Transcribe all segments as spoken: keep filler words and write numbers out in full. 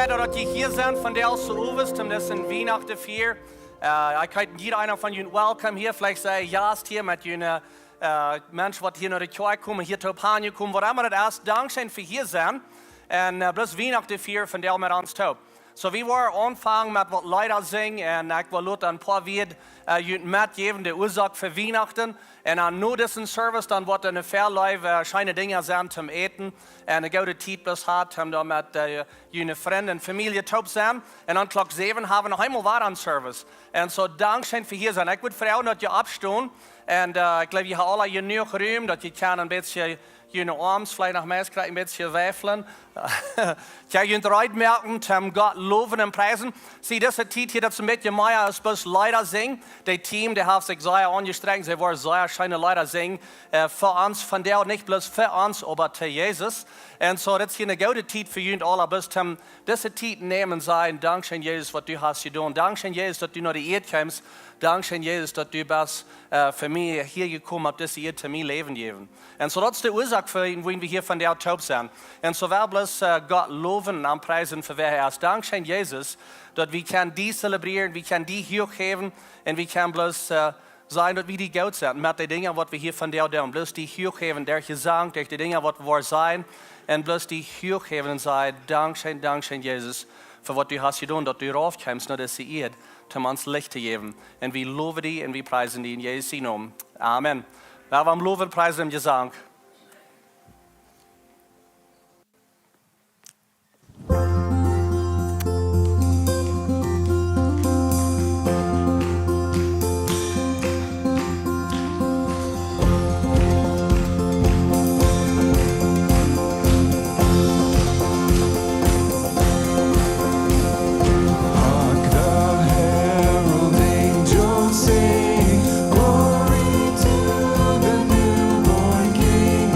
Daut jie hia sent vondoag soo owes, om dise Wienachten to fieren. Äh, ekj heet jieda eena von junt welcome hia. Veleicht sie jie Jast hia met june, äh, Menschen, waut hia no de Kjoakj komen, hia toop aunjekomen, waut emma daut es. Dankscheen fa hia sennen. Un, äh, bloos Wienachten fieren vondoag met ons toop. Soo, wie woaren aunfangen met waut Leeda sinjen. Un ekj well lota een poa Wieed, äh, junt metjäwen, de Uasoak fa Wienachten. Un dan no disen Service, dan woat doa väl leewe, äh, scheene Dinja sennen toom äten. Un eene goode Tiet bloos haben, om doa met, äh, june Frind un Famielje toop sennen. Un dan Klock säwen haben wie noch eemol wada een Service. Un soo, dankscheen fa hia sennen. Ekj wudd froagen, daut jie oppstonen. Un, äh, ekj jleew, jie haben aula jenuach Rum, daut jie kjennen een bät june Oarms veleicht noch mea kjrieen, een bät weiflen. Jie kjennen reed moaken, om Gott lowen un priesen. See, dise Tiet hia, daut es een bät mea aus bloos Leeda sinjen. De Team, dee haft sikj sea aunjestrenjt. See woaren sea scheene Leeda sinjen, äh, fa ons vondoag, nich bloos fa ons, oba to Jesus. Un soo, daut es hia eene goode Tiet fa junt aula, bloos om dise Tiet nämen, sajen: Dankscheen, Jesus, waut du hast jedonen. Dankscheen, Jesus, daut du no de Ieed kjeemst. Dankscheen, Jesus, daut du best, äh, fa mie hia jekomen, opp dise Ieed, om mie Läwen jäwen. Un soo, daut es de Uasoak fa, wuarom wie hia vondoag toop sent. Un soo well wie bloos, äh, Gott lowen un priesen fa wäa hee es. Dankscheen, Jesus, daut wie kjennen die celebrieren, wie kjennen die huach häwen un wie kjennen bloos, äh, sajen, daut wie die goot sent met de Dinja, waut wie hia vondoag doonen. Bloos die huach häwen, derch Jesank, derch de Dinja, waut wie sajen. Un bloos die huach häwen un sajen: Dankscheen, dankscheen, Jesus, fa waut du hast jedonen, daut du rauf kjeemst no dise Ieed, om ons Licht to jäwen. Un wie lowen die un wie priesen die en Jesus sienen Nomen. Amen. Lot ons lowen, priesen un Jesank. Hark the herald angels sing, glory to the newborn King.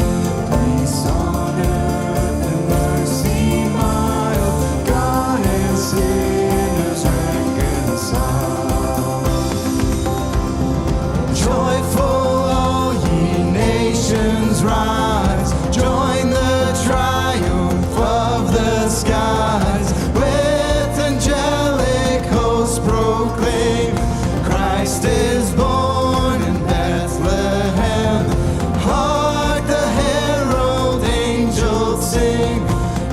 Peace on earth and mercy mild, God and sinners reconciled. Joyful, all ye nations, rise, join the triumph of the skies. With angelic hosts proclaim, Christ is born in Bethlehem. Hark the herald angels sing,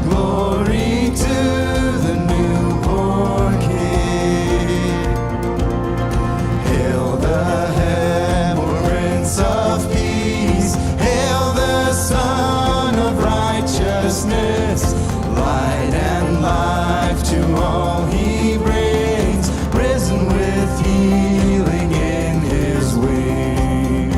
glory to the newborn King. Hail the heavenly Prince of Peace, hail the Sun of Righteousness, light and life to all he brings, risen with healing in his wings.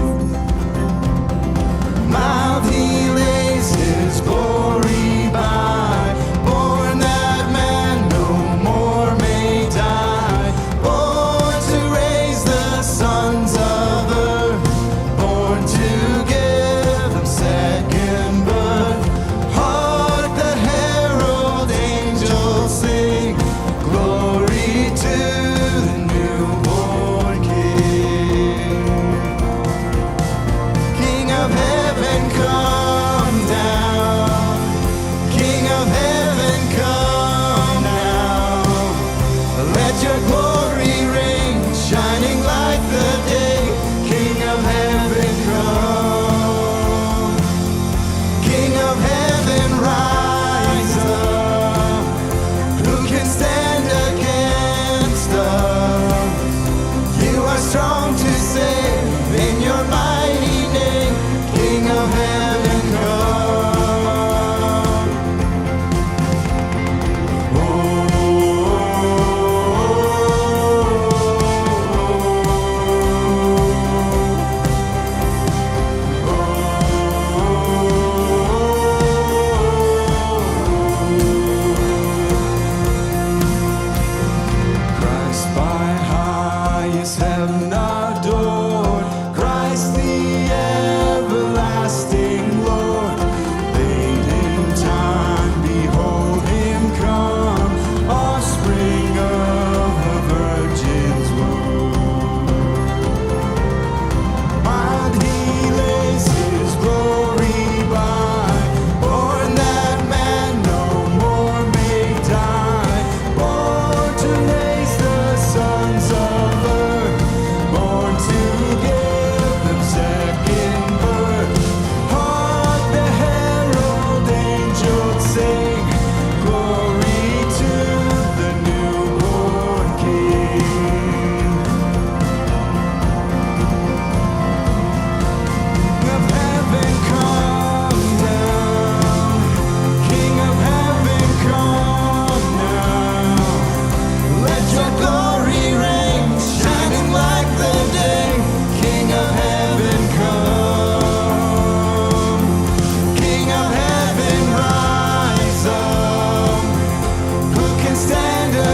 Mild he lays his glory by, born that man no more may die, born to raise the sons of earth, born to give them second birth. Hark the herald angels sing, glory to the newborn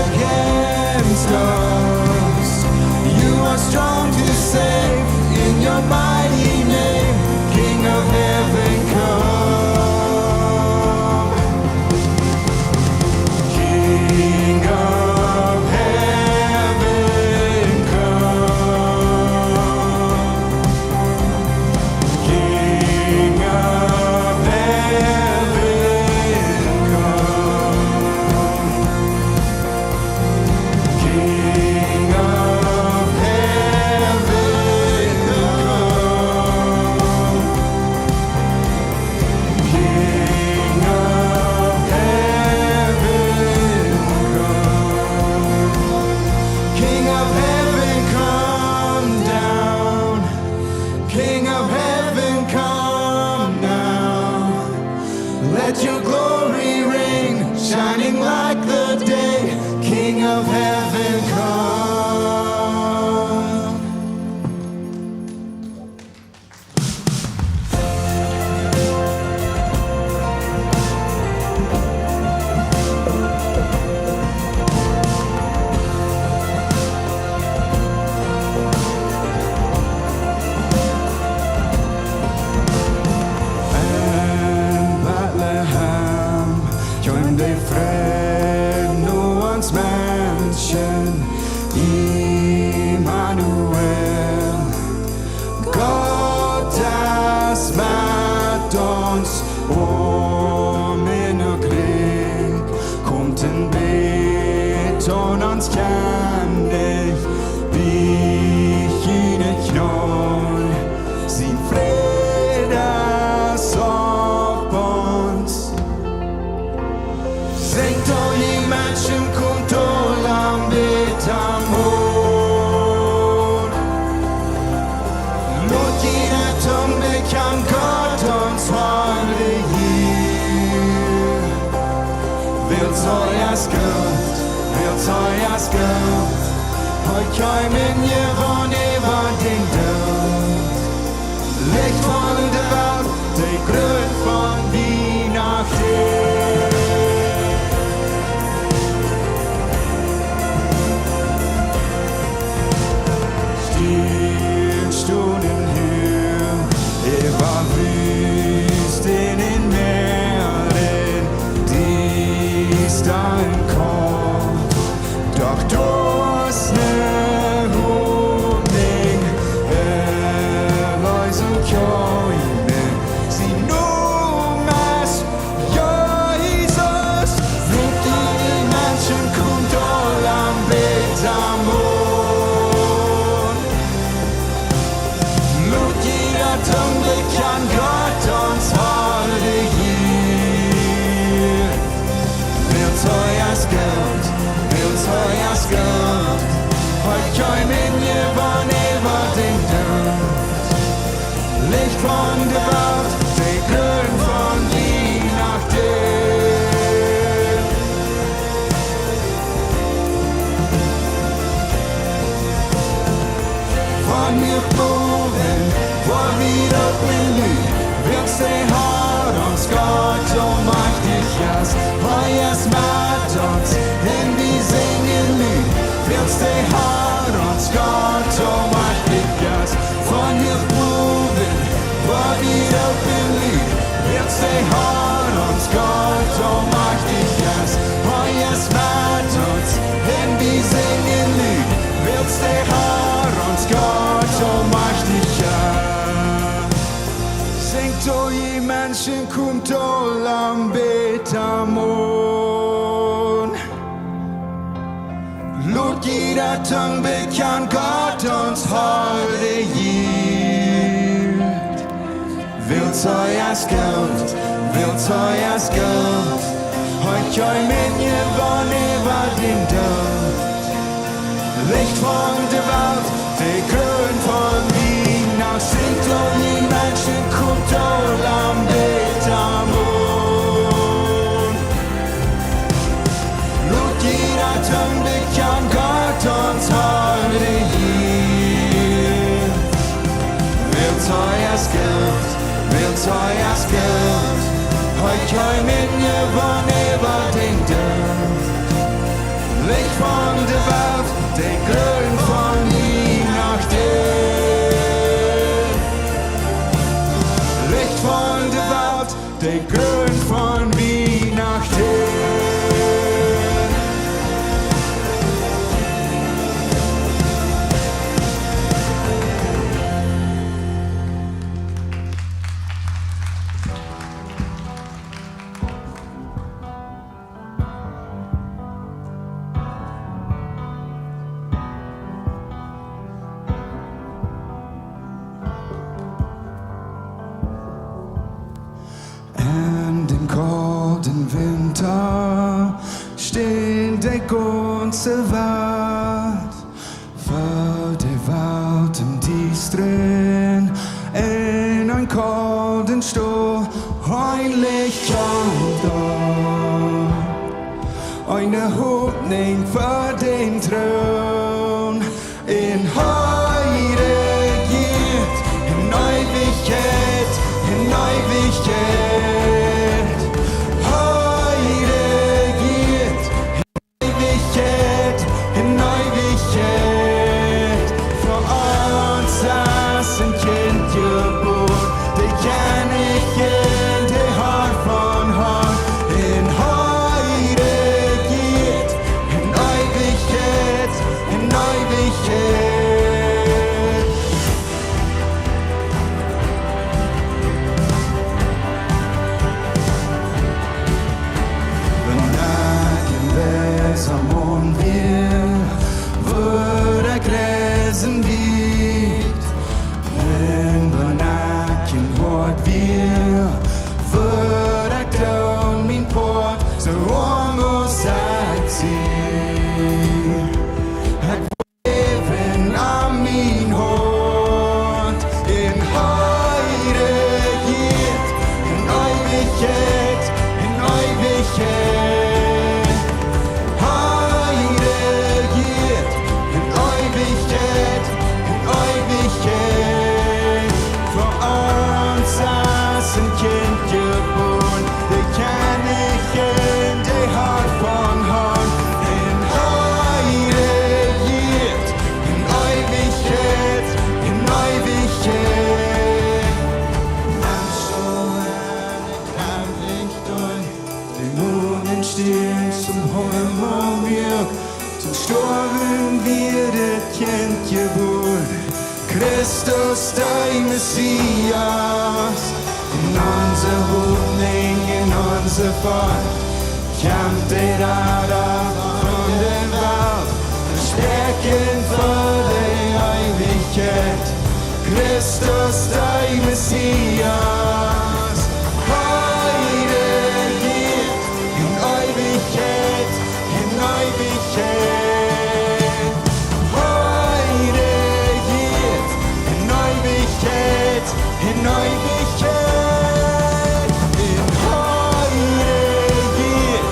against us. You are strong to save in your mighty name, King of heaven, come. King of heaven, come. King of heaven, come. King of heaven, come. King of heaven, come. King of heaven, come down. King of heaven, come now. Let your glory reign, shining like the day. King of heaven, come. En Betlehem kjeem de Fräd no ons Menschen, Immanuel. Gott es met ons, om en Glekj kjemt en bät aun ons Kjennich, bie siene Kjneen, sien Fräd es opp ons. Sinjt, o jie Menschen, kjemt aul, bät am aun. Lot jiede Tung bekjanen, Gott ons Harr jieet. Wiels hee es goot, wiels hee es goot. Hee kjeem en jewonnen äwa dän Doot. Licht von de Welt, de Grund von Wienachten. Stierns stunden hell äwa Wüst un Mäaren, diesta un kolt. Doch doa es ne Hopninj, Erlösung kjeem, sien Nomen es Jesus. Sinjt, o jie Menschen, kjemt aul, bät am aun. Lot jiede Tung bekjanen, Gott ons Harr jieet. Wiels hee es goot, wiels hee es goot. Hee kjeem en jewonnen äwa dän Doot. Licht von de Welt, de Grund von Wienachten. Von hia bowen, wua wie opp en Lüd, wiels de Harr ons Gott aulmajchtich es. Hee es met ons, un wie sinjen Lüd, wiels de Harr ons Gott aulmajchtich es. Von hia bowen, wua wie opp en Lüd, wiels de Harr ons Gott aulmajchtich es. Hee es met ons, un wie sinjen Lüd, wiels de Harr ons Gott aulmajchtich es. Sinjt, o jie Menschen, kjemt aul, bät am aun. Lot jiede Tung bekjanen, Gott ons Harr jieet. Wiels hee es goot, wiels hee es goot. Hee kjeem en jewonnen äwa dän Doot. Licht von de Welt, de Grund von Wienachten. Sinjt, o jie Menschen, kjemt aul, bät am aun. Lot jiede Tung bekjanen, Gott ons Harr jieet. Wiels hee es goot, wiels hee es goot. Hee kjeem en jewonnen äwa dän Doot. Licht von de Welt, de Glööwen von Wienachten. Licht von de Welt, de Glööwen von Wienachten. En dän kolden Winta steit de gaunze Welt, fa de Welt em Diestren, en een kolden Stool, heinlich an doa. Eene Hopninj fa dän Troon. En Heilichkjeit, en Eewichkjeit, en Eewichkjeit. Heilichkjeit, en Eewichkjeit, en Eewichkjeit. Fa ons es een Kjint jebuaren, de Kjennich, de Har von Harn. En Heilichkjeit, en Eewichkjeit, en Eewichkjeit. Wan ekj een weisa Maun wia, wudd ekj reisen wiet. En wan ekj een Hoad wia, wudd ekj doonen mien Poat, soo oam aus ekj sie. Ekj woa läwen aun mien Hoat. En Heilichkjeit, en Eewichkjeit, en Eewichkjeit. Heilichkjeit, en Eewichkjeit, en Eewichkjeit. Fa ons es een Kjint jebuaren, de Kjennich, de Har von Harn. En Heilichkjeit, en Eewichkjeit, en Eewichkjeit. Menschen, Kjennich, de Moon un Stiern toom Himmel wia, toom Stoawen wia daut Kjint jebuaren. Christus, de Messias, en onse Hopninj, en onse Fart, kjemt de Rada von de Welt, een Tieekjen fa de Eewichkjeit. Christus, de Messias, Heilichkjeit, en Eewichkjeit, en Eewichkjeit. Heilichkjeit, en Eewichkjeit, en Eewichkjeit. En Heilichkjeit,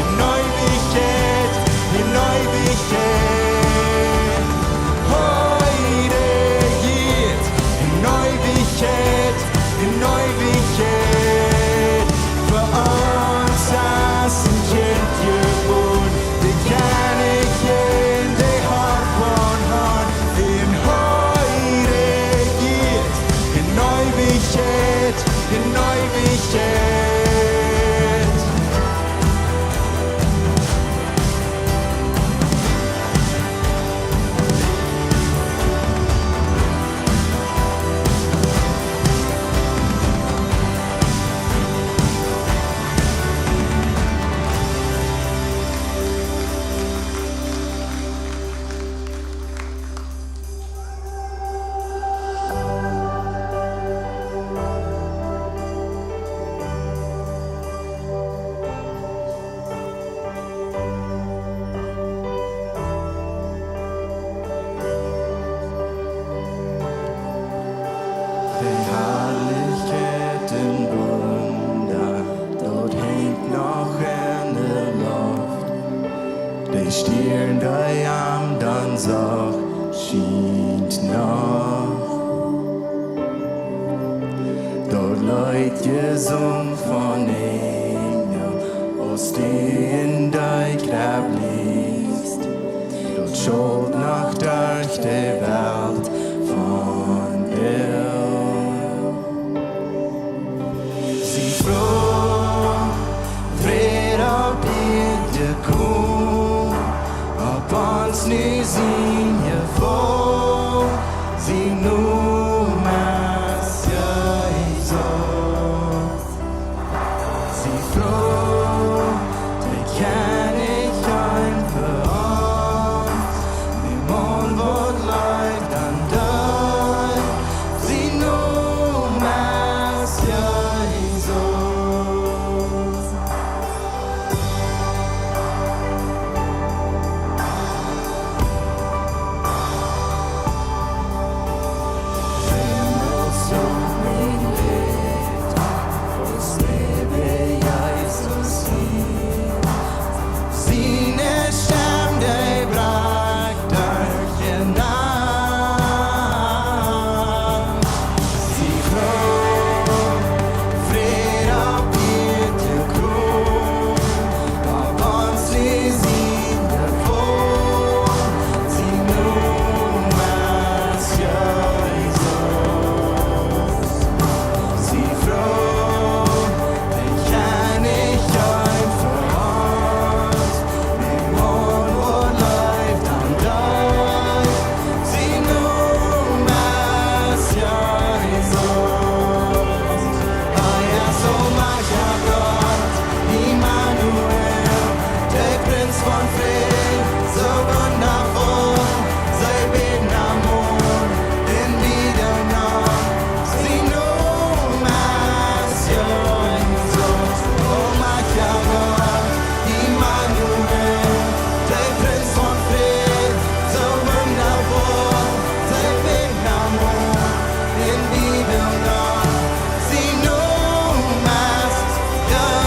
en Eewichkjeit, en Eewichkjeit. Heilichkjeit, en Eewichkjeit, en Eewichkjeit. Fa ons es een Kjint jebuaren, de Kjennich, de Har von Harn. En Heilichkjeit, en Eewichkjeit, en Eewichkjeit. De Harlichkjeit un Wunda, daut henjt noch enne Loft. De Stiern, dee am dan sach, schient noch. Daut Leet jesungen von Enjel, aus dee en de Graff läajen. Ons nu sien Jefäl, sien Nomen es Jesus. Sie froh, de Kjennich een fa ons, de Maun waut leeft un deit, sien Nomen es Jesus. Siene Stemm, dee brakjt derch de Nacht. Sie froh, Fräd opp Ieed to komen, opp ons nu sien Jefäl, sien Nomen es Jesus. Sie froh, de Kjennich een fa ons, de Maun waut leeft un deit, sien Nomen es Jesus. Hee es Aulmajchtja Gott, Immanuel, de Prinz von Fräd, soo wundaboa, see bäden am aun, en dise Nacht, sien Nomen es Jesus. Aulmajchtja Gott, Immanuel, de Prinz von Fräd, soo wundaboa, see bäden am aun, en dise Nacht, sien Nomen es Jesus.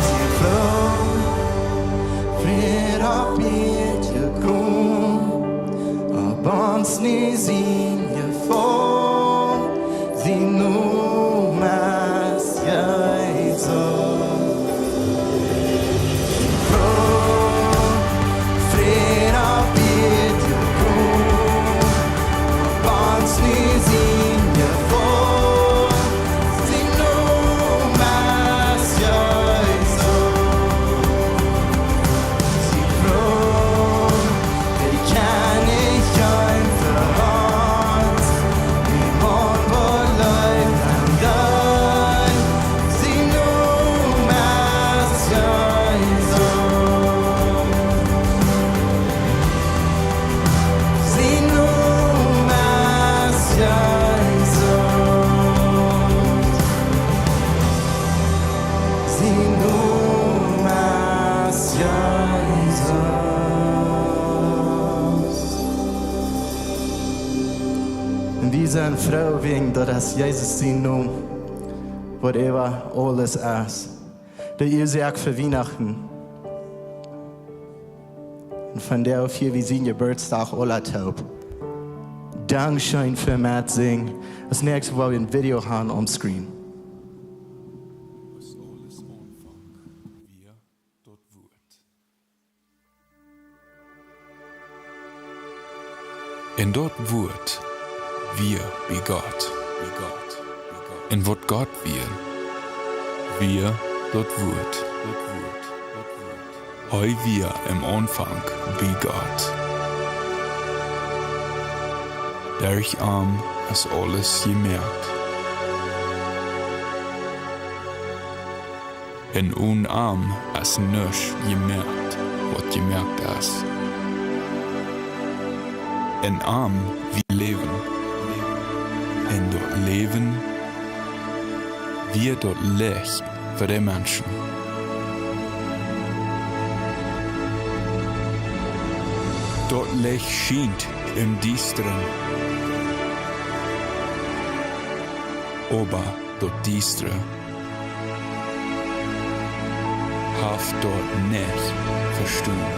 Sie froh, Fräd opp Ieed to komen, opp ons nu sien Jefäl, sien Nomen es Jesus. Sie froh, Fräd opp Ieed to komen, opp ons nu sien Jefäl, sien Nomen es Jesus. Sie froh, de Kjennich een fa ons, de Maun waut leeft un deit, sien Nomen es Jesus. Sien Nomen es Jesus. Sien Nomen es Jesus. Un wie sent froo wäajen daut es Jesus sien Nomen, waut äwa aules es. De Uasoak fa Wienachten. Un vondoag fieren wie sienen Jeburtsdach aula toop. Dankscheen fa metsinjen. Daut näakjste woa wie een Video haben aum Screen. En daut Wuat wia bie Gott. En waut Gott wia, wia daut Wuat. Hee wia em Aunfank bie Gott. Derch am es aules jemoakt. En onen am es nuscht jemoakt, waut jemoakt es. En am wia Läwen. En daut Läwen wia daut Licht fa de Menschen. Daut Licht schient em Diestren, oba daut Diestre haft daut nich vestonen.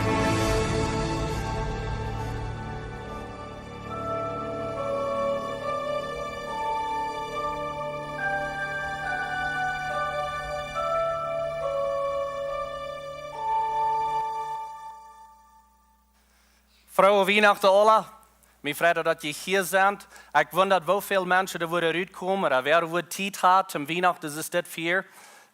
Frohe Wienachten aula. Mie freit daut jie hia sent. Ekj wunda woo väl Menschen doa wudden rutkomen, ooda wäa doa Tiet haud, om Wienachten es dit fieren.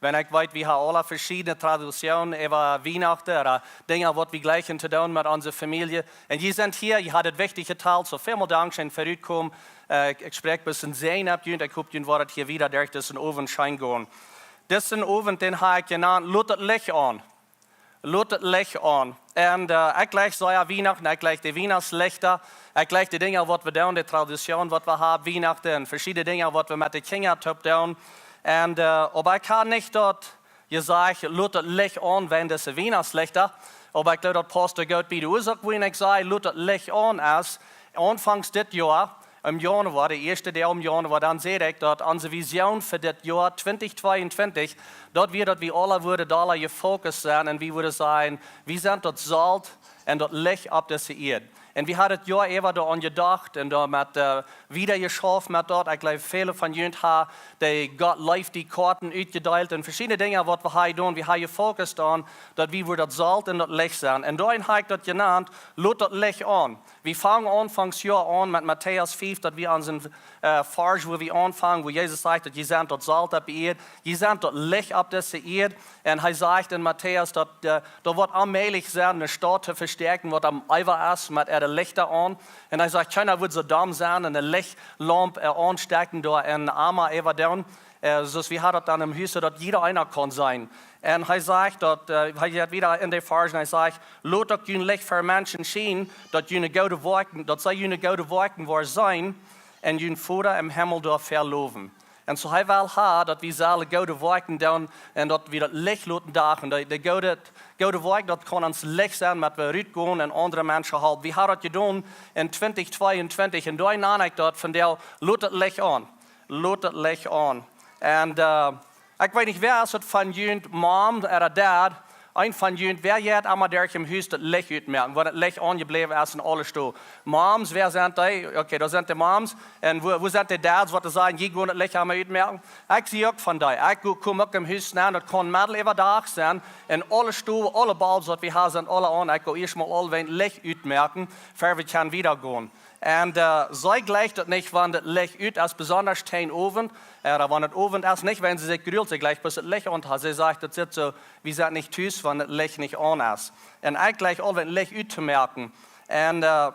Wan ekj weet, wie haben aule veschiedne Traditionen äwa Wienachten ooda Dinja, waut wie jleichen to doonen met onse Famielje. Un jie sent hia, jie haben daut wichtje Deel, soo väl mol dankscheen fa utkomen. Äh, ekj, ekj spräakj bloos een Säajen opp junt, ekj hop, junt woat daut hia wada derch disen Owent scheen gonen. Disen Owent, dän hab ekj jenant, Lot daut Licht aun. Lot daut Licht aun. Un, äh, ekj jleich sea Wienachten, ekj jleich de Wienachtslichta, ekj jleich de Dinja, waut wie doonen, de Traditionen, waut wie haben, Wienachten, un veschiedne Dinja, waut wie met de Kjinja toop doonen. Un, äh, oba ekj hab nich daut jesajcht, lot daut Licht aun wäajen dise Wienachtslichta. Oba ekj jleew, daut pausst doa goot bie. De Uasoak, wuarom ekj saj, lot daut Licht aun, es, aunfangs dit Joa, em Januar, de ieeschte Deel em Januar, dan säd ekj, daut onse Vision fa dit Joa twintich tweeuntwintich, daut wia, daut wie aule wudden doa jefokust sennen un wie wudden sajen, wie sent daut Solt un daut Licht opp dise Ieed. Un wie haben daut Joa äwa doaraun jedocht un doamet, äh, wada jeschauft met daut. Ekj jleew, väle von junt haben de Gott leeft die Koaten utjedeelt un veschiedne Dinja, waut wie hia doonen. Wie haben jefokust aun, daut wie wudden daut Solt un daut Licht sennen. Un doaromm hab ekj daut jenant, lot daut Licht aun. Wie fangen aunfangs Joa aun met Matäus fief, daut wia onsen, äh, Varsch, wua wie aunfangen, wua Jesus sajcht, daut jie sent daut Solt opp de Ieed, jie sent daut Licht opp dise Ieed. Un hee sajcht en Matäus, daut, äh, daut woat onmäajlich sennen, eene Staut to vestäakjen, waut aum Äwa es, met äare Lichta aun. Un hee sajcht, kjeena wudd soo domm sennen un eene Lichtlaump, äh, aunstekjen doa em Ama äwa doonen, äh, soo aus wie haben daut dan em Hus, soo daut jieda eena kaun seenen. Un hee sajcht daut, äh, hee jeit wada en de Varsch un hee sajcht, lot uk jun Licht fa Menschen schienen, daut june goode Woakjen, daut see june goode Woakjen woaren seenen un jun Voda em Himmel doafäa lowen. Un soo hee well haben, daut wie sellen goode Woakjen doonen un daut wie daut Licht loten dagen. De, de goode, goode Woakj, daut kaun ons Licht sennen, met wie rutgonen un aundre Menschen halpen. Wie haben daut jedonen en twintich tweeuntwintich un doa nan ekj daut von de, lot daut Licht aun. Lot daut Licht aun. Un, äh, ekj weet nich, wäa es daut von junt, Mom ooda Dad, een von junt, wäa jeit emma derch em Hus daut Licht utmoaken, wan daut Licht aunjebläwen es en aule Stow? Moms, wäa sent dee? Okay, daut sent de Moms. Un wua, wua sent de Dads, waut sajen, jie gonen daut Licht emma utmoaken? Ekj sie uk von dee. Ekj go-, kom uk em Hus nenn, daut kaun medden äwa Dach sennen. Un aule Stow, aule bulbs, waut wie haben, sent aule aun. Ekj go ieescht mol aul wäajen Licht utmoaken, ver wie kjennen wada gonen. Un, äh, see jleicht daut nich, wan daut Licht ut es, besonda teen Owent, äh, ooda wan et Owent es, nich wan see sikj gruelt, see jleicht bloos daut Licht aun to haben. See sajcht, daut sitt soo, wie sent nich tus, wan daut Licht nich aun es. Un ekj jleich aul wäajen Licht uttomoaken. Un, äh,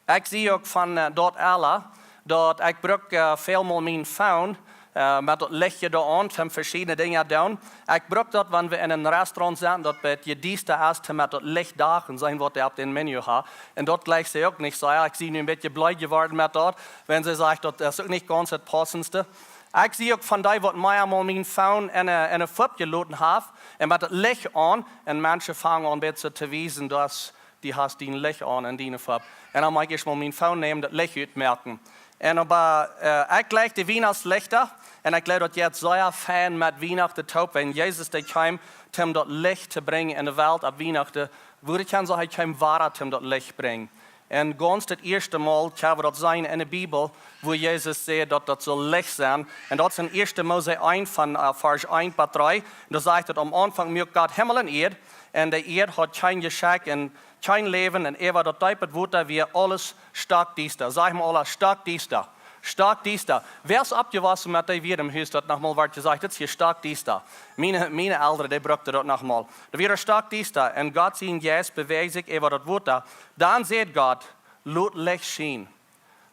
ekj sie uk von, äh, daut aule, daut ekj bruck, äh, väl mol mien Phone, äh, met daut Licht doa aun, om veschiedne Dinja doonen. Ekj bruck daut, wan wie en een Restaurant sent, daut daut bät diesta es, om met daut Licht doa to seenen, waut dee opp dän Menu haben. Un daut jleicht see uk nich soo. Ekj sie nu een bät bleed jeworden met daut, wan see sajcht, daut es uk nich gaunz daut Paussendste. Ekj sie uk von dee, waut mea mol mien Phone en, äh, en de Fupp jeloten haben un met daut Licht aun un Menschen fangen aun, bät soo to wiesen, daut du hast dien Licht aun en diene Fupp. Un dan mott ekj ieescht mol mien Phone nämen, daut Licht utmoaken. Un oba, äh, ekj jleich de Wienachtslichta. Un ekj jleew, daut jeit sea fein met Wienachten toop, wan Jesus, dee kjeem, om daut Licht to brinjen en de Welt opp Wienachten. Wua kjeem, soo hee kjeem wada, om daut Licht brinjen. Un gaunz daut ieeschte Mol, kjenn wie daut seenen en de Bibel, wua Jesus säd, daut daut saul Licht sennen. Un daut es en ieeschte Mose eent von, äh, Varsch eent bat dree. Un doa sajcht et, aum Aunfank muak Gott Himmel un Ieed. Un de Ieed haud kjeen Jeschekj un kjeen Läwen, un äwa daut deepe Wota wia aules stockdiesta. Saj mol aula, stockdiesta. Stockdiesta. Wäa es oppjewossen met dee Wieed em Hus, daut noch mol woat jesajcht, daut es hia stockdiesta? Miene, miene Elren, dee bruckten daut noch mol. Doa wia stockdiesta, un Gott sien Jeist bewäajd sikj äwa daut Wota. Dan säd Gott: Lot Licht schienen.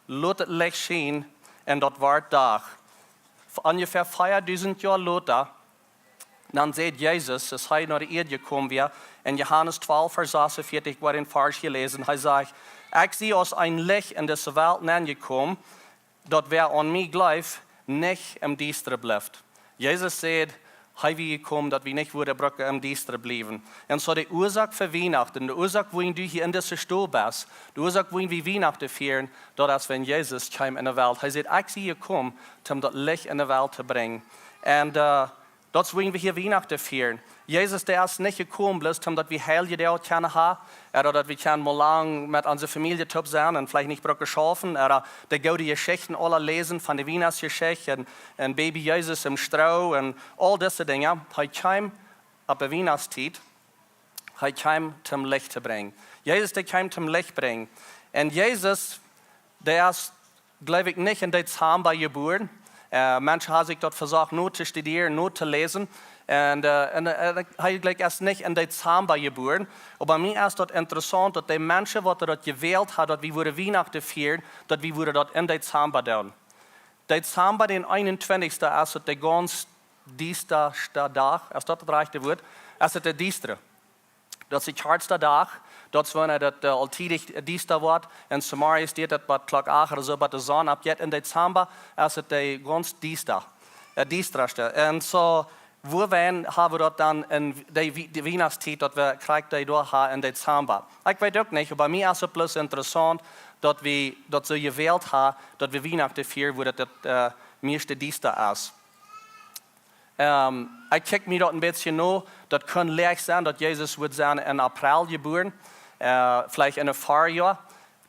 Lot daut Licht schienen, un daut wort Dach. Onjefäa veadusent Joa lota, dan säd Jesus, aus hee no de Ieed jekomen wia, en Johanes twalf, Varsch sasuntwintich, ekj woa dän Varsch hia läsen, hee sajcht: Ekj sie aus een Licht en dise Welt nenjekomen, daut wäa aun mie jleeft, nich em Diestren blift. Jesus säd, hee wia jekomen, daut wie nich wudden brucken em Diestren bliewen. Un soo de Uasoak fa Wienachten, de Uasoak, wuarom du hia en dise Stow best, de Uasoak, wuarom wie Wienachten fieren, daut es, wan Jesus kjeem en de Welt. Hee säd: Ekj sie jekomen, om daut Licht en de Welt to brinjen. Un, äh, daut es, wuarom wie hia Wienachten fieren. Jesus, dee es nich jekomen, bloos om daut wie heilje Doag kjennen haben, ooda daut wie kjennen mol lang met onse Famielje toop sennen un veleicht nich brucken schaufen, ooda de goode Jeschichten aula läsen von de Wienachtsjeschicht un, un Baby Jesus em Stroo un aul dise Dinja. Hee kjeem opp de Wienachtsdiet, hee kjeem om Licht to brinjen. Jesus, dee kjeem om Licht brinjen. Un Jesus, dee es, jleew ekj, nich en Dezamba jebuaren. Äh, Menschen haben sich dort versucht, nur zu studieren, nur zu lesen. Und, äh, und, äh, ich glaube, es ist nicht in Dezember geboren. Aber mir ist dort interessant, dass die Menschen, die dort gewählt haben, dass wir würden Weihnachten feiern, dass wir würden dort in Dezember tun. Dezember, den einundzwanzigsten, ist der ganz diesta Dag, ist das das rechte Wort? Ist der diesta? Dat es de kjartste Dach, dat es wanea daut, äh, aul tiedich, äh, diesta woat. En Samaria steit daut bie Klock acht ooda soo, bie de Sonn oppjeit. En Dezemba es et de gaunz diesta, äh, diestaste. En soo, wuarom haben wie daut dan en de, Wie- de Wienachtstiet, daut wie kjrieen dee doa ha en Dezemba? Ekj weet uk nich, oba bie mie es et bloos interessaunt, daut wie daut soo jewält haben, daut wie Wienachten fieren, wua daut, daut, äh, mieeschte diesta es. Ähm, ekj kjikj mie daut een bät no, daut kunn leicht sennen, daut Jesus wudd sennen en April jebuaren, äh, veleicht en een Farjoa.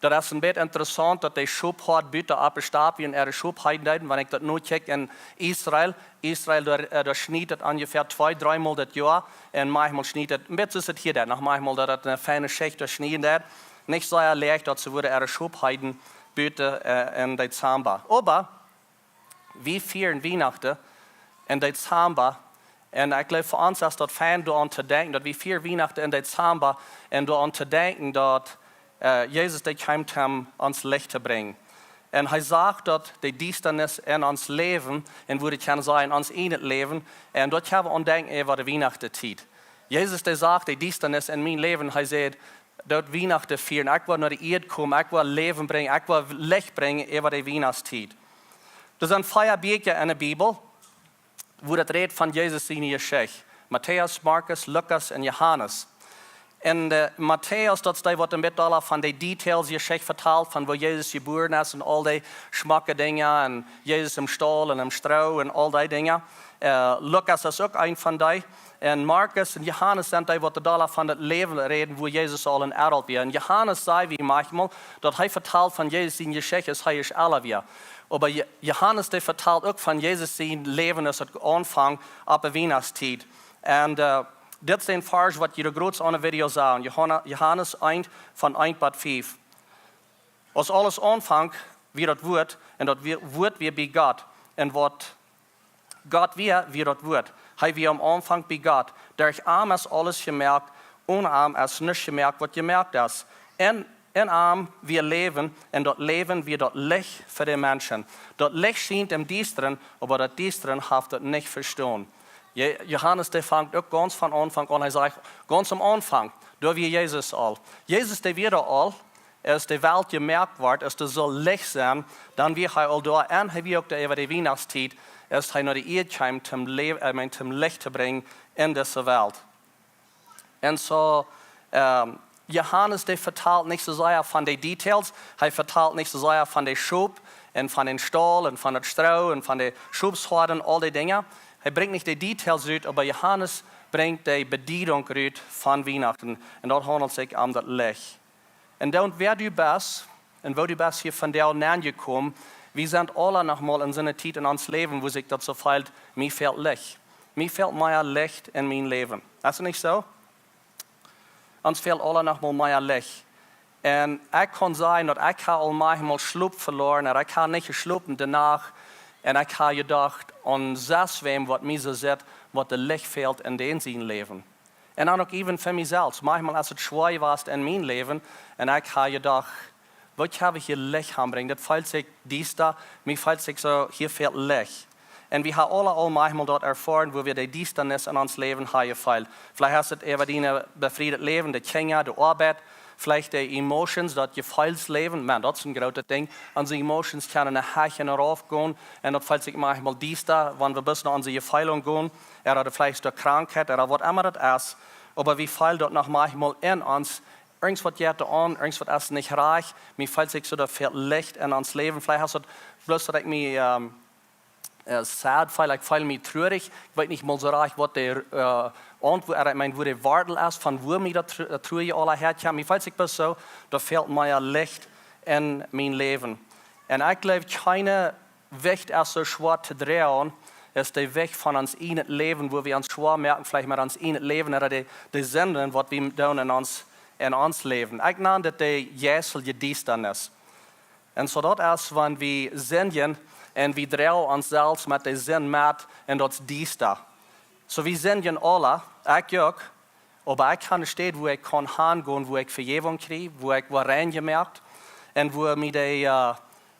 Daut es een bät interessaunt, daut de Schophoad buten opp de Stap wia un äare Schop heeden deeden. Wan ekj daut no kjikj en Israel, Israel, doa, äh, doa schniet et onjefäa twee, dreemol daut Joa. Un maunchmol schniet et, een bät es et hia dan, noch maunchmol daut et eene fiene Schicht doa schnieen deed. Nich sea leicht, daut see wudden äare Schop heeden buten, äh, en Dezemba. Oba wie fieren Wienachten en Dezemba. Un ekj jleew, fa ons es daut fein, doaraun to denkjen, daut wie fieren Wienachten en Dezemba un doaraun to denkjen, daut, äh, Jesus, dee kjeem, om ons Licht to brinjen. Un hee sach daut de Diestanis en ons Läwen, un wudd ekj kjennen sajen, en ons ieejnet Läwen. Un daut kjenn wie aun denkjen äwa de Wienachtietiet. Jesus, dee sach de Diestanis en mien Läwen, hee säd, daut Wienachten fieren. Ekj woa no de Ieed komen, ekj woa Läwen brinjen, ekj woa Licht brinjen äwa de Wienachtstiet. Doa sent vea Bieekja en de Bibel, wua daut rät von Jesus siene Jeschicht. Matäus, Markus, Lukas un Johanes. En, äh, Matäus, daut es dee, waut een bät aula von de Details Jeschicht vetalt, von woo Jesus jebuaren es un aul dee schmocke Dinja, un Jesus em Staul un em Stroo un aul dee Dinja. Äh, Lukas es uk een von dee. Un Markus un Johanes sent dee, waut doa aula von daut Läwen räden, wua Jesus aul en Errol wia. Un Johanes säd, wie maunchmol, daut hee vetalt von Jesus siene Jeschicht, aus hee ieescht ella wia. Oba Jo-, Johanes, dee vetalt uk von Jesus sien Läwen, aus et aunfunk opp de Wienachtstiet. Un, äh, dit es een Varsch, waut jie groot aun de Video sajen. Johanna-, Johanes eent, von eent bat fief. Aus aules aunfunk, wia daut Wuat, un daut wia-, Wuat wia bie Gott. Un waut Gott wia, wia daut Wuat. Hee wia aum Aunfank bie Gott. Derch am es aules jemoakt, one am es nuscht jemoakt, waut jemoakt es. En, en am wia Läwen, un daut Läwen wia daut Licht fa de Menschen. Daut Licht schient em Diestren, oba daut Diestren haft daut nich vestonen. Je-, Johanes, dee fangt uk gaunz von Aunfank aun. Hee sajcht, gaunz aum Aunfank, doa wia Jesus aul. Jesus, dee wia doa aul, aus de Welt jemoakt wort, aus doa sull Licht sennen, dan wia hee aul doa. Un hee wia uk doa äwa de Wienachtstiet, aus hee no de Ieed kjeem, om Lä-, äh, ekj meen, om Licht to brinjen en dise Welt. Un soo, ähm, Johanes, dee vetalt nich soo sea von de Details, hee vetalt nich soo sea von de Schop un von dän Staul un von daut Stroo un von de Schopshoad un aul dee Dinja. Hee brinjt nich de Details rut, oba Johanes brinjt de Bediedunk rut von Wienachten. Un daut haundelt sikj om daut Licht. Un dan, wäa du best, un woo du best hia vondoag aunjekomen, wie sent aula noch mol en soone Tiet en ons Läwen, wua sikj daut soo fält, mie fält Licht. Mie fält mea Licht en mien Läwen. Es et nich soo? Ons fält aula noch mol mea Licht. Un ekj kaun sajen, daut ekj hab aul maunchmol Schlop veloaren, un ekj hab nich jeschlopen de Nacht, un ekj hab jedocht aun sest wäm, waut mie soo sitt, waut de Licht fält en dän sien Läwen. Un dan uk even fa mie selfst. Maunchmol es et schwoa jewast en mien Läwen. Un ekj hab jedocht, waut hab ekj hia Licht aunbrinjen? Daut fält sikj diesta, mie fält sikj soo, hia fält Licht. Un wie haben aula aul maunchmol daut erfoaren, wua wie de Diestanis en ons Läwen haben jefeelt. Veleicht es et äwa dien befriedet Läwen, de Kjinja, de Oabeit, veleicht de Emotions, daut Jefeelsläwen. Maun, daut es een grootet Dinkj. Onse Emotions kjennen no hoch un rauf gonen. Un daut fält sikj maunchmol diesta, wan wie bloos no onse Jefeele gonen. Ooda veleicht de Krankheit, ooda waut emma daut es. Oba wie feelen daut noch maunchmol en ons. Irjent waut jeit doa aun, irjent waut es nich rajcht. Mie fält sikj soo, daut fält Licht en ons Läwen. Veleicht es et bloos, daut ekj mie, ähm, äh, sad feel, ekj feel mie truarich. Ekj weet nich mol soo rajcht, waut de, äh, Auntwuat, ekj meen, wua de Wortel es, von wua mie daut tru-, daut Truarje aula häakjemt. Mie fält sikj bloos soo, doa fält mea Licht en mien Läwen. Un ekj jleew, kjeene Wicht es soo schwoa to droagen, es de Wicht von ons ieejnet Läwen, wua wie ons schwoa moaken, veleicht met ons ieejnet Läwen, ooda de, de Sinden, waut wie doonen en ons, en ons Läwen. Ekj nan daut de jeistliche Diestanis. Un soo daut es, wan wie sindjen, Un wie droagen ons selfst met de Sind met un daut es diesta. Soo, wie sindjen aula, ekj uk, oba ekj hab eene Städ, wua ekj kaun hangonen, wua ekj Vejäwunk kjrie, wua ekj woa rein jemoakt un wua mie de, äh,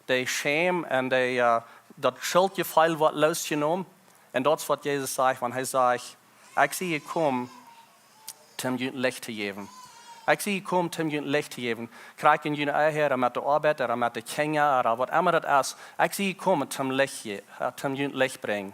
de Schäm un de, äh, daut Schultjefeel woat losjenomen. Un daut es waut Jesus sajcht, wan hee sajcht, ekj sie jekomen, om junt Licht to jäwen. Ekj sie jekomen, om junt Licht to jäwen. Krakjt en june Ehe, ooda met de Oabeit, ooda met de Kjinja, ooda waut emma daut es. Ekj sie jekomen, om Licht, je- äh, om junt Licht brinjen.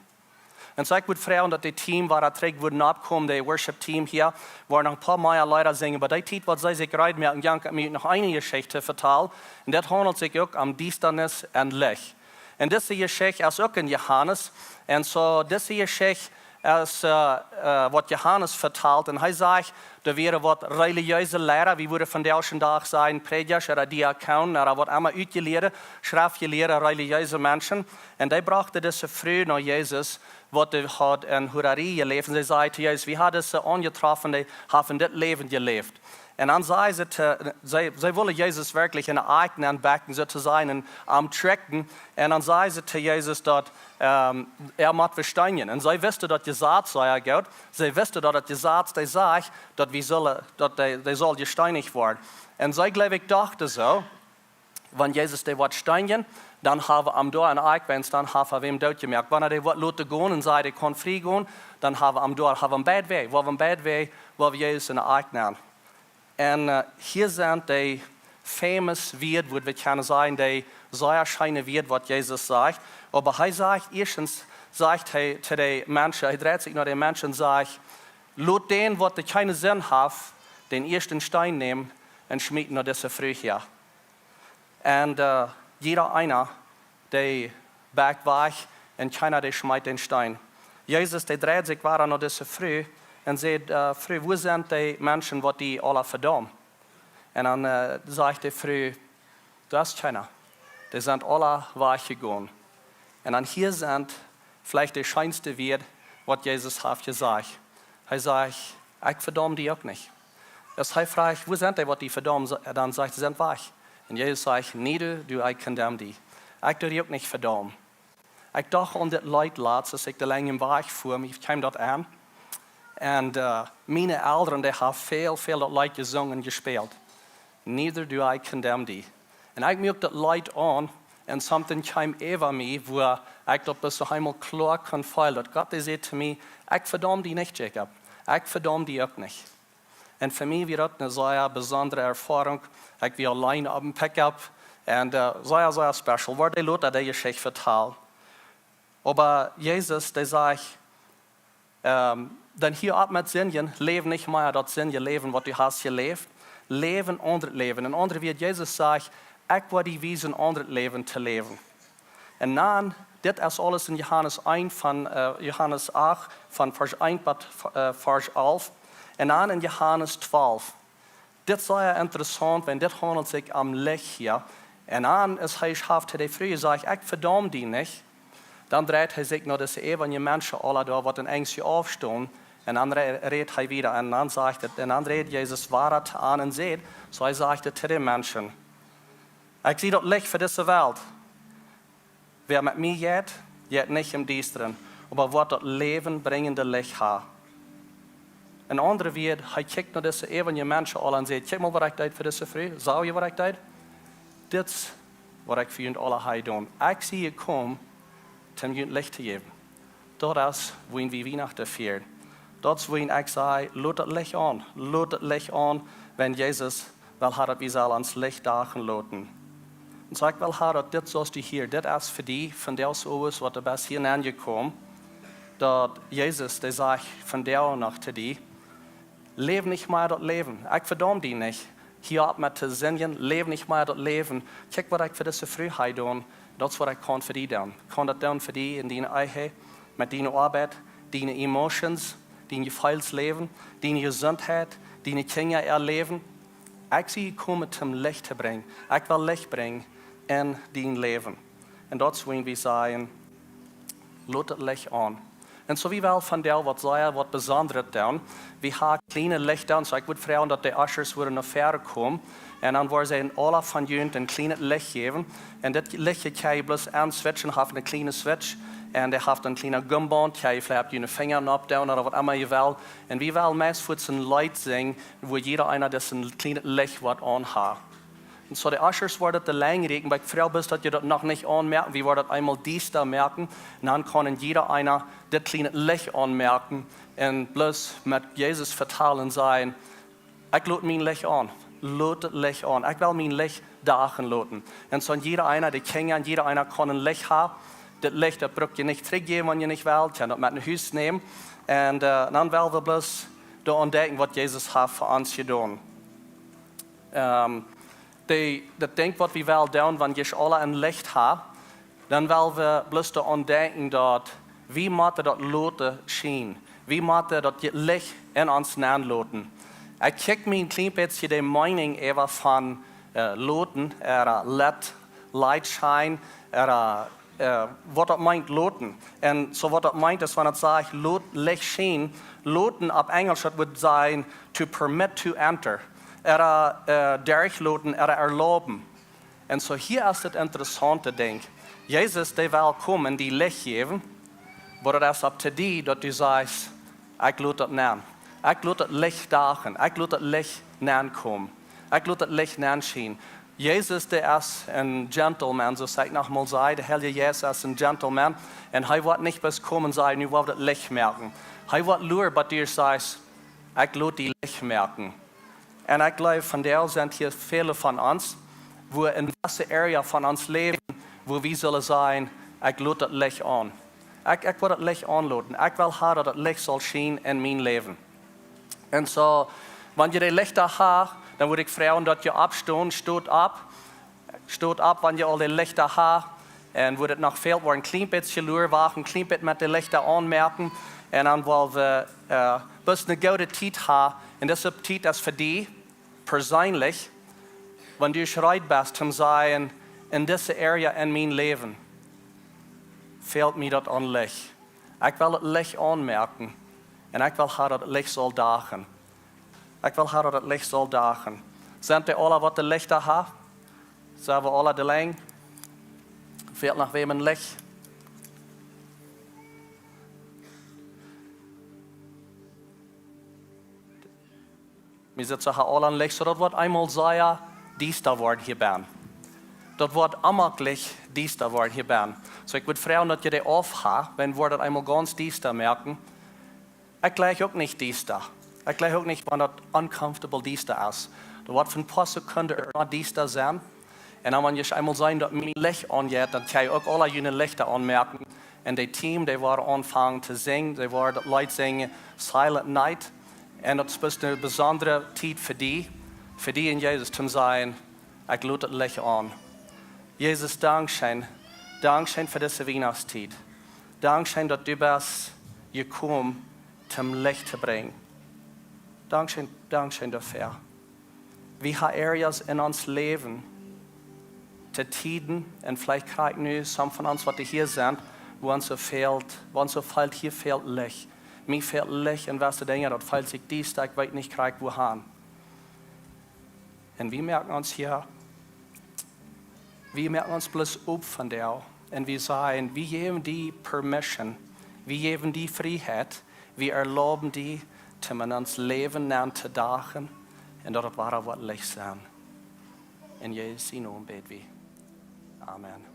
Un soo ekj wudd froagen daut daut Team, waut trigj wudd oppkomen, daut Worship Team hia, woat noch een poa mea Leeda sinjen, oba dee Tiet waut see sikj reed moaken, jankat mie noch eene Jeschicht to vetalen. Un daut haundelt sikj uk om Diestanis un Licht. Un dise Jeschicht es uk en Johanes. Un soo, dise Jeschicht es, äh, äh, waut Johanes vetalt. Un hee sajcht, doa wieren waut relijeese Liera, wie wudden vondoag dän Dach sajen, Prädjasch ooda Diakonen ooda waut emma, utjelieede, schreftjelieede, relijeese Menschen. Un dee brochten dise Fru no Jesus, waut dee haud en Hurarie jeläft. Un see säd to Jesus: "Wie haben dise aunjetroffen, dee haft en dit Läwen jeläft." Un dan säd see to, see, see wullen Jesus werkjlich en de Akj nenbakjen, soo to sajen, un am tricken. Un dan säd see to Jesus daut, ähm, hee mott besteenen. Un see wisten daut Jesaz, säd hee, Gott. See wisten daut daut Jesaz, dee sajcht, daut wie sullen, daut dee, dee saul jesteenicht woaren. Un see, jleew ekj, dochten soo: "Wan Jesus dee woat steenen, dan haben wie am doa en de Akj, wiels dan haben wie am doot jemoakt. Wan hee dee woat loten gonen un sajcht, hee kaun frie gonen, dan haben wie am doa, haben wie am beid Wäaj, woa wie am beid Wäaj, woa wie Jesus en de Akj nämen." Un, äh, hia sent dee famous Wieed, woo wie kjennen sajen, dee sea scheene Wieed, waut Jesus sajcht. Oba hee sajcht, ieeschtens sajcht hee to de Menschen, hee dreit sikj no de Menschen un sajcht: "Lot dän, waut kjeene Sind haft, dän ieeschten Steen nämen un schmieten no dise Fru hia." Un, äh, jieda eena, dee bakjt wajch, un kjeena, dee schmeet dän Steen. Jesus, dee dreit sikj wada no dise Fru un sajcht: "Äh, Fru, wua sent dee Menschen, waut die aula vedaumen?" Un dan, äh, sajcht de Fru: "Doa es kjeena. Dee sent aula wajchjegonen." Un dan hia sent veleicht de scheenste Wieed, waut Jesus haft jesajcht. Hee sajcht: "Ekj vedaum die uk nich." Aus hee fruach: "Wua sent dee, waut die vedaumen?", sa-, dan sajcht hee: "Sent wajch." Un Jesus sajcht: "Neither do I condemn thee." Ekj doo die uk nich vedaumen. Ekj docht aun dit Leet latst, aus ekj de Lenj em Wajch fua, mie kjeem daut aun. Un, äh, miene Elren, dee haben väl, väl daut Leet jesungen un jespält. "Neither do I condemn thee." Un ekj muak daut Leet aun, un something kjeem äwa mie, wua ekj daut bloos noch eemol kloa kunn feelen, daut Gott, dee säd to mie: "Ekj vedaum die nich, Jacob. Ekj vedaum die uk nich." Un fa mie wia daut eene sea besondre Erfoarunk. Ekj wia auleen opp een Pickup. Un, äh, sea, sea special. Woa ekj lota dee Jeschicht vetalen. Oba Jesus, dee sajcht, ähm, dan hia opp met sindjen, läw nich mea daut sindje Läwen, waut du hast jeläft. Läw een aundret Läwen. En aundre Wieed, Jesus sajcht: "Ekj woa die wiesen, een aundret Läwen to läwen." Un dan, dit es aules en Johanes eent von, äh, Johanes acht, von Varsch eent bat, äh, Varsch alf. Un dan en Johanes twalf. Dit es sea interessaunt, wiels dit haundelt sikj om Licht hia. Un dan, aus hee schaft, haft de Fru jesajcht: "Ekj vedaum die nich." Dan dreit hee sikj no dise äwaje Menschen aula doa, waut en Enjst aufstonen. Un dan re-, rät hee wada. Un dan sajcht et, un dan rät Jesus wada to an un sajcht, soo hee sajcht to de Menschen: "Ekj sie daut Licht fa dise Welt. Wäa met mie jeit, jeit nich em Diestren, oba woat daut läwenbrinjende Licht haben." En aundre Wieed, hee kjikjt no dise äwaje Menschen aula un sajcht: "Kjikj mol, waut ekj deed fa dise Fru. Sach jie, waut ekj deed? Dit es, waut ekj fa junt aula hab jedonen. Ekj sie jekomen, om junt Licht to jäwen." Daut es, wuarom wie Wienachten fieren. Daut es, wuarom ekj saj: "Lot daut Licht aun. Lot daut Licht aun", wiels Jesus well haben, daut wie sellen ons Licht doagen loten. Un soo ekj well haben, daut dit, soo aus du hia, dit es fa die, vondoag soo aus waut du best hia aunjekomen, daut Jesus, dee sajcht vondoag noch to die: "Läw nich mea daut Läwen. Ekj vedaum die nich. Hia opp met to sindjen, läw nich mea daut Läwen. Kjikj, waut ekj fa dise Fru hab jedonen, daut es, waut ekj kaun fa die doonen. Kaun daut doonen fa die en diene Ehe, met diene Oabeit, diene Emotions, dien Jefeelsläwen, diene Jesuntheit, diene Kjinja äa Läwen. Ekj sie jekomen, om Licht to brinjen. Ekj well Licht brinjen en dien Läwen." Un daut es, wuarom wie sajen: "Lot daut Licht aun. Un soo wie well vondoag waut sea waut Besondret doonen. Wie haben kjliene Lichta, un soo ekj wudd froagen daut de Ushers wudden no väaren komen. Un dan woaren see aula von junt een kjlienet Licht jäwen. Un dit Licht kjenn jie bloos aunswitchen, haft eene kjliene Switch. Un dee haft een kjlienet Gumbaund, kjenn jie veleicht opp june Finja nopp doonen ooda waut emma jie wellen. Un wie wellen meist fuaz een Leet sinjen, wua jieda eena daut een kjlienet Licht woat aunhaben. Un soo de Ushers woaren daut de Lenj rieekjen, oba ekj froag bloos daut jie daut noch nich aunmoaken, wie woaren daut eemol diesta moaken. Un dan kaun jieda eena dit kjliene Licht aunmoaken un bloos met Jesus vetalen, sajen: "Ekj lot mien Licht aun, lot daut Licht aun, ekj well mien Licht dachen loten." Un soo jieda eena, de Kjinja, un jieda eena kaun een Licht haben. Dit Licht, daut bruck jie nich trigjjäwen, wan jie nich wellen, jie kjennen daut met no Hus nämen. Un, äh, dan well wie bloos doaraun denkjen waut Jesus haft fa ons jedonen. Ähm, dee, daut Dinkj waut wie wellen doonen, wan jie aula een Licht haben, dan well wie bloos doaraun denkjen daut wie motten daut loten schienen. Wie motten daut Licht en ons nenloten. Ekj kjikj mie een kjlien bät de Meeninj äwa von, äh, loten, ooda let light shine, ooda, äh, waut daut meent loten. Un soo waut daut meent es, wan et sajcht lot Licht schienen, loten opp Enjlisch, daut wudd sajen to permit to enter. Ooda, äh, derchloten, ooda erlauben. Un soo hia es daut interessaunte Dinkj. Jesus, dee well komen, die Licht jäwen, oba daut es opp to die daut du sajchst: "Ekj lot daut nenn. Ekj lot daut Licht dachen. Ekj lot daut Licht nennkomen. Ekj lot daut Licht nennschienen." Jesus, dee es een gentleman, soo saj ekj noch mol, saj, de Heilje Jeist es een gentleman. Un hee woat nich bloos komen, sajen: "Nu woa wie daut Licht moaken." Hee woat luaren, bat du sajchst: "Ekj lot die Licht moaken." Un ekj jleew, vondoag sent hia väle von ons, wua en dise Area von ons Läwen, wua wie sellen sajen: "Ekj lot daut Licht aun. Ekj, ekj well daut Licht aunloten. Ekj well haben daut daut Licht saul schienen en mien Läwen." Un soo, wan jie de Lichta haben, dan wudd ekj froagen daut jie oppstonen, stot opp. Stot opp, wan jie aul de Lichta haben. Un wudd et noch fält, woa wie een kjlien bät luaren, wachten, een kjlien bät met de Lichta aunmoaken. Un dan woa wie, äh, bloos eene goode Tiet haben. Un dise Tiet es fa die perseenlich, wan du reed best, om sajen: "En dise Area en mien Läwen fält mie daut aun Licht. Ekj well daut Licht aunmoaken. Un ekj well haben daut daut Licht saul dachen. Ekj well haben daut daut Licht saul dachen." Sent dee aula waut de Lichta haben? Sent wie aula de Lenj? Fält noch wäm een Licht? Wie sent soo aula een Licht, soo daut woat eemol sea diesta woaren hia bennen. Daut woat aulemol diesta woaren hia bennen. Soo ekj wudd froagen daut jie dee aufhaben, wan woat daut eemol gaunz diesta moaken. Ekj jleich uk nich diesta. Ekj jleich uk nich, wan daut uncomfortable diesta es. Daut woat fa een poa Sekunden noch diesta sennen. Un dan, wan jie eemol seenen daut mien Licht aunjeit, dan kjenn jie uk aula june Lichta aunmoaken. Un daut Team, dee woaren aunfangen to sinjen, dee woaren daut Leet sinjen, Silent Night. Un daut es bloos eene besondre Tiet fa die, fa die un Jesus, om sajen: "Ekj lot daut Licht aun." Jesus, dankscheen. Dankscheen fa dise Wienachtstiet. Dankscheen daut du best jekomen om Licht to brinjen. Dankscheen, dankscheen doafäa. Wie haben Areas en ons Läwen, to Tieden, un veleicht krakjt nu, some von ons waut hia sent, wua ons soo fält, wua ons soo fält, hia fält Licht. Mie fält Licht en jewesse Dinja, daut fält sikj diesta, ekj weet nich krakjt wuahan. Un wie moaken ons hia, wie moaken ons bloos opp vondoag. Un wie sajen, wie jäwen die permission, wie jäwen die Frieheit, wie erlauben die, om en ons Läwen nenn to dachen, un daut et woa waut Licht sennen. En Jesus sienen Nomen bäd wie. Amen.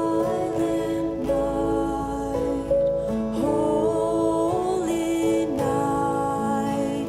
Silent night, holy night,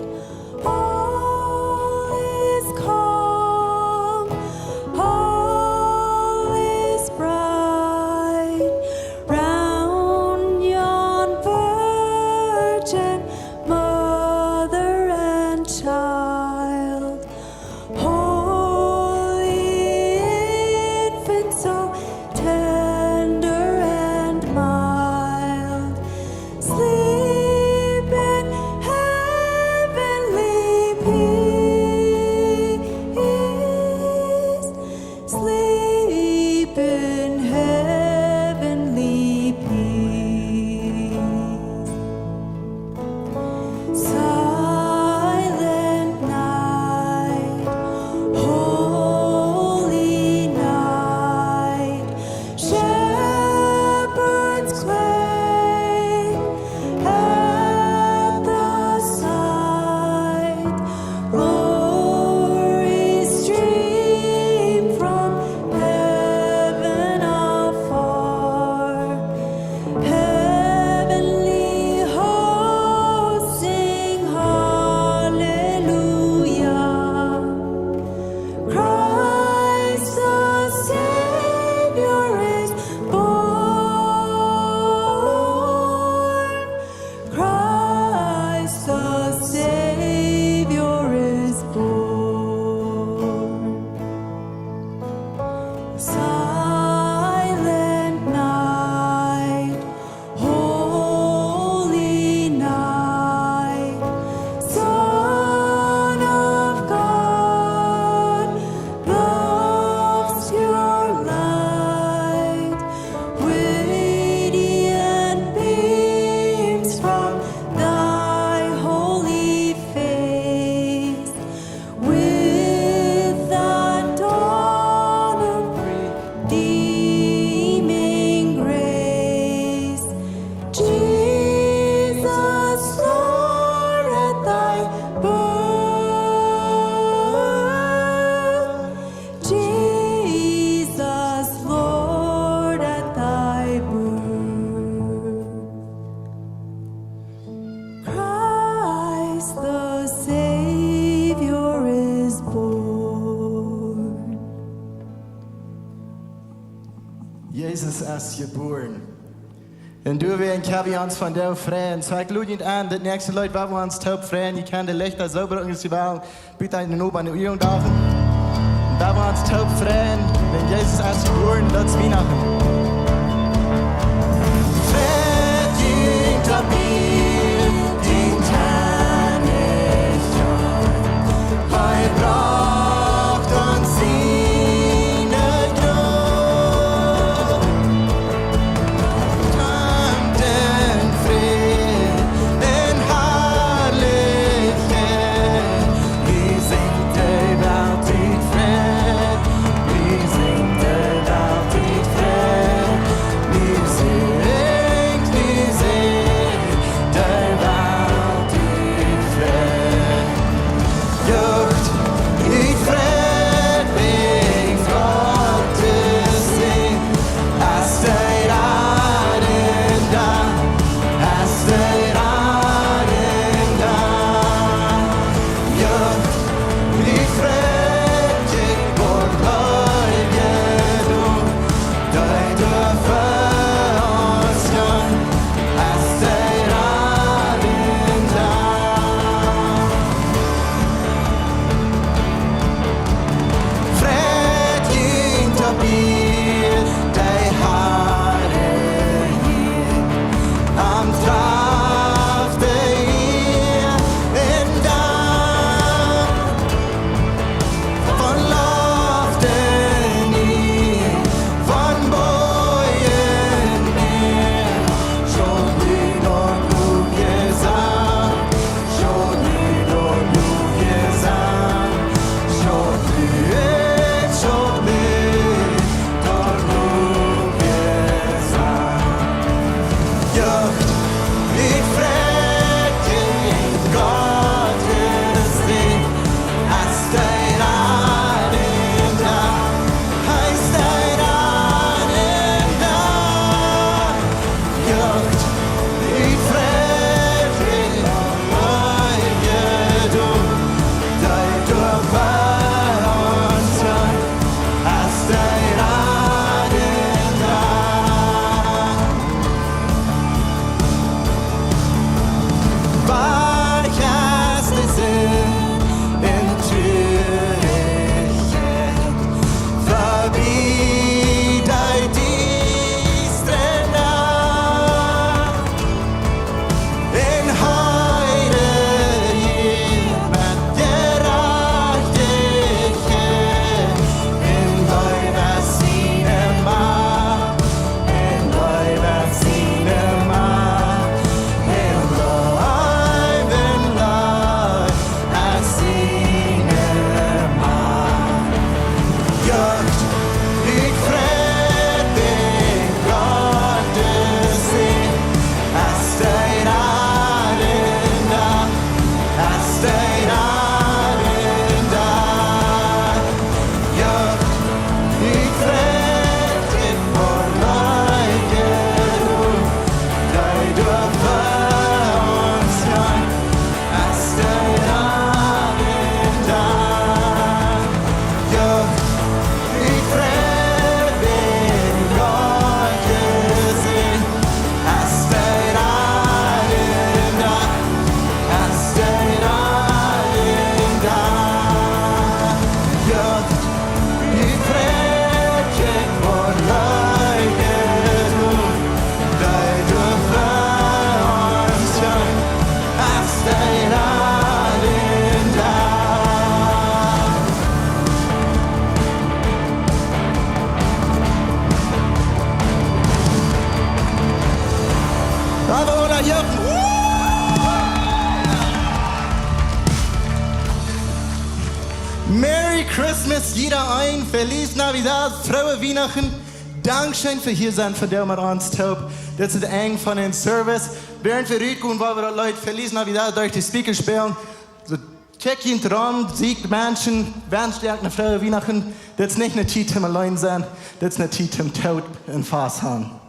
Jesus es jebuaren. Un doawäajen kjenn wie ons vondoag freien. Soo, ekj lod junt aun, daut näakjste Leet, wua wie ons toop freien. Jie kjennen de Lichta soo brucken aus jie wellen. Bitte eenen Oba aun de Uagen doaven. Wua wie ons toop freien, wiels Jesus es jebuaren, daut es Wienachten. Freit junt opp dien Kjennichtum. Hee brocht ons siene Jnod. Kjemt en Fräd, en Harlichkjeit, wie sinjen de Welt ut Fräd, wie sinjen de Welt ut Fräd, wie sinjen, wie sinjen de Welt ut Fräd. Jucht, wie freit mie Gott to seenen, aus dee Raden dan, aus dee Raden dan. Jucht, wie freit mie Gott to seenen, dee doa fa ons jeit. Aus dee Raden dan. Freit junt opp dee, dee Harn hia, am Traf de Ea un dan. Von Loft un Ieed, von Boajch un Mäa, soo wie noch Lof jesangen, soo wie noch Lof jesangen, soo wie, soo wie noch Lof jesangen. Jucht, wie freit mie Gott to seenen, aus dee Raden dan, aus dee Raden dan. Jucht, wie freit mie Gott to seenen, dee doa fa ons jeit. Aus dee Raden dan. Wajch es de Sind un Truarichkjeit, verbie dee diestre Nacht. Un Heil jeit met Jerajchtichkjeit, un Leew es siene Macht, un Leew es siene Macht, un Leew, un Leew es siene Macht. Jucht, wie freit mie Gott to seenen, aus dee Raden dan, aus dee Raden dan. Jucht, wie freit mie Gott to seenen, dee doa fa ons jeit. Aus dee Raden dan. Jucht, wie freit mie Gott to seenen, aus dee Raden dan, aus dee Raden dan. Jucht, wie freit mie Gott to seenen, dee doa fa ons jeit, aus dee Raden dan. Bravo, Ola Jochen. Merry Christmas, jieda een. Feliz Navidad, frooe Wienachten. Dankscheen fa hia sennen vondoag met ons toop. Dit es daut Enj von dän Service. Wäarent wie rutgonen, woa wie daut Leet Feliz Navidad derch de Speakers spälen. Soo, check junt rom, sieekjt Menschen, wensch an ne frooe Wienachten. Dit es nich ne Tiet toom auleen sennen, dit es ne Tiet toom toop un fast han.